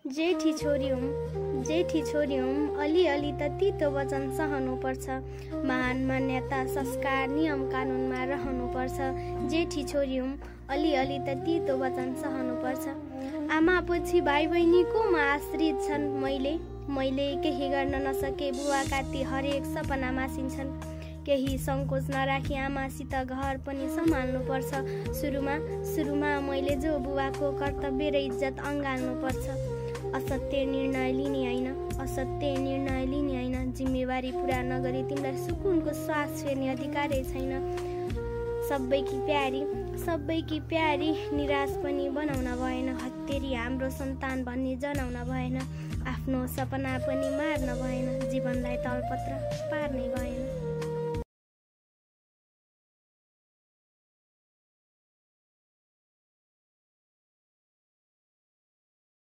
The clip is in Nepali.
जेठी छोरी हुँ अलिअलि त तितो वचन सहनुपर्छ। महान मान्यता संस्कार नियम कानुनमा रहनुपर्छ। जेठी छोरी हुँ अलिअलि त तितो वचन सहनुपर्छ। आमापछि भाइ बहिनी कोमा आश्रित छन्। मैले केही गर्न नसके बुवाका ती हरेक सपना मासिन्छन्। केही सङ्कोच नराखी आमासित घर पनि सम्हाल्नुपर्छ। सुरुमा मैले जो बुवाको कर्तव्य र इज्जत अँगाल्नुपर्छ। असत्य निर्णय लिने होइन। जिम्मेवारी पुरा नगरी तिमीलाई सुकुनको श्वास फेर्ने अधिकारै छैन। सबैकी प्यारी निराश पनि बनाउन भएन। हत्तेरी हाम्रो सन्तान भन्ने जनाउन भएन। आफ्नो सपना पनि मार्न भएन। जीवनलाई तलपत्र पार्नै भएन।